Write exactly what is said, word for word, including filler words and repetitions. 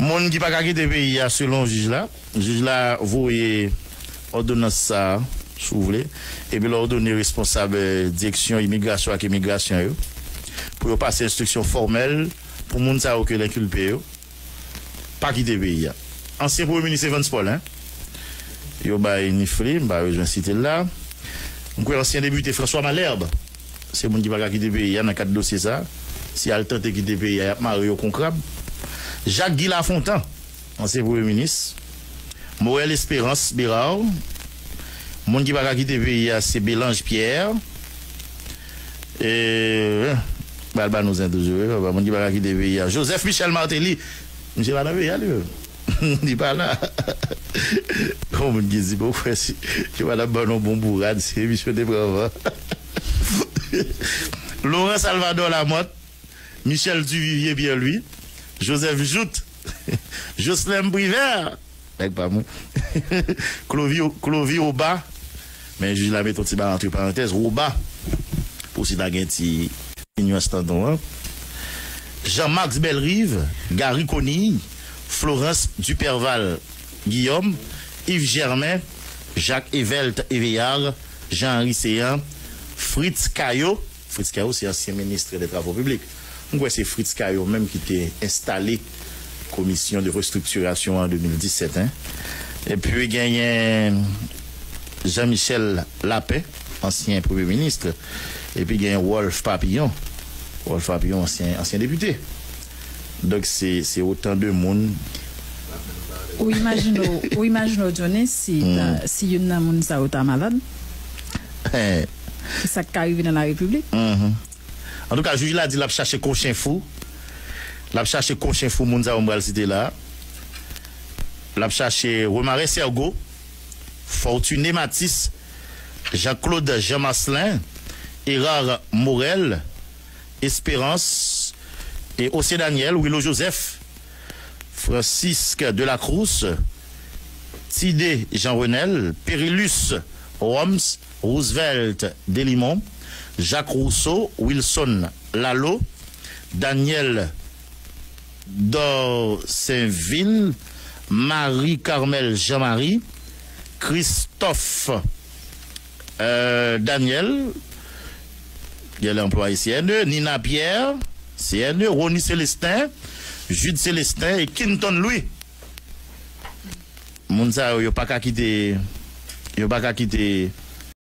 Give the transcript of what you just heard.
Moun ki pa ka kite peyi a, selon jij la, jij la voye òdonans sa a, si w vle, epi l òdone responsab, eh, direksyon imigrasyon ak imigrasyon yo pou yo pase enstriksyon fòmèl pou moun sa yo ke l enkilpe yo pa kite peyi a. Ansyen premye minis Evans Paul, en, yo bay nif li, m pa bezwen site l la. M kwè ansyen depite François Malherbe, se moun ki pa ka kite peyi a nan kad dosye sa. Si y al tante kite peyi a, y ap mare yo kon krab. Jacques Guy Lafontant, ansyen premye minis. Morel Espérance Bérard, moun ki pa ka kite peyi a, se Belange Pierre. E, pral ba nou zen toujou, wi, papa. Moun ki pa ka kite peyi a, Joseph Michel Martelly, misye pa nan peyi a, li menm. Li pa la. Yon moun ki di, bon, frè, si yo pa t ap ban nou bon bourad, si emisyon te pran van. Laurent Salvador Lamothe, Michel Duvivier Pierre-Louis, Joseph Jouthe, Jocelyn Privert, nèg pa mwen, Clovi, Clovi Oba, men jij la mete yon ti bagay antre parantèz, Oba, pou si ta gen ti nyans tanton an. Jean-Max Bellerive, Garry Conille, Florence Duperval Guillaume, Yves Germain, Jacques Evelt Eveyard, Jean Henry Céant, Fritz Caillaux. Fritz Caillaux se ansyen minis de Travo Piblik. M kwè se Fritz Caillaux menm ki te enstale komisyon de restriktirasyon an de mil disèt, en. Epi genyen Jean Michel Lapin, ansyen premye minis, epi genyen Wolf Papillon. Wolf Papillon, ansyen, ansyen depite. Donk, se, se otan de moun. Ou imajine w, ou imajine w, Johnny, si, ta- si youn nan moun sa yo ta malad? Ki sa k ka rive nan la repiblik? Antouka, jij la di l ap chache kochen fou. L ap chache kochen fou, moun sa yo m pral site la. L ap chache Romare Sergo, Fortuné Mathis, Jean-Claude Jean Marcelin, Hérard Morel, Espérance, e Ossie Daniel, Willo Joseph, Francisque Delacroix, Tidé Jean Renel, Périlus Roms, Roosevelt Delimon, Jacques Rousseau, Wilson Lalo, Daniel Dorsainville, Marie Carmel Jean Marie, Christophe, euh, Daniel, gen lè anplwaye C N E, Nina Pierre, C N E, Rony Célestin, Jude Célestin e Kinton Louis. Moun sa yo, yo pa ka kite, yo pa ka kite